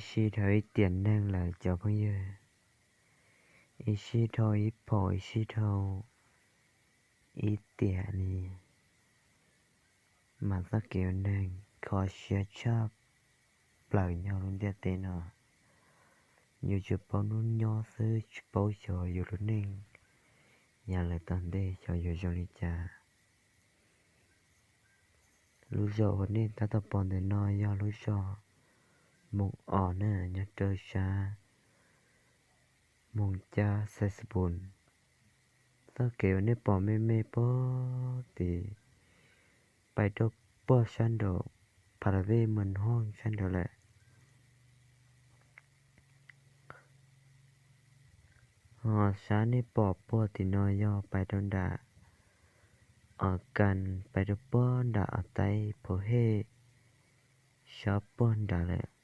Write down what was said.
Ib sij dhau ib tiam neeg lawm cov phooj ywg, ib sij dhau ib phaum ib sij dhau ib tiam ni, mas txoj kev ua neeg kho siab tshaj plaws nyob lub ntiaj teb no. Yus tsuas paub hnub nyob xwb tsis paub xyov yus lub neej yav lawm tom ntej xyov yuav zoo li cas. Lub zos uas nej tab tom pom ntawm no yog lub zos Moos Os na, nyob rau sab Moos Cab Xais Xpus. Txoj kev uas nej pom me me puag tim pais rau puag sab nraum Pha La Vej Mos Hooj sab nraud lawm. Ho sab nej pom puag tim no yog pais rau nram Os Kas, pais rau puag nram Os Taib Phav Hej sab puag nrad lawm.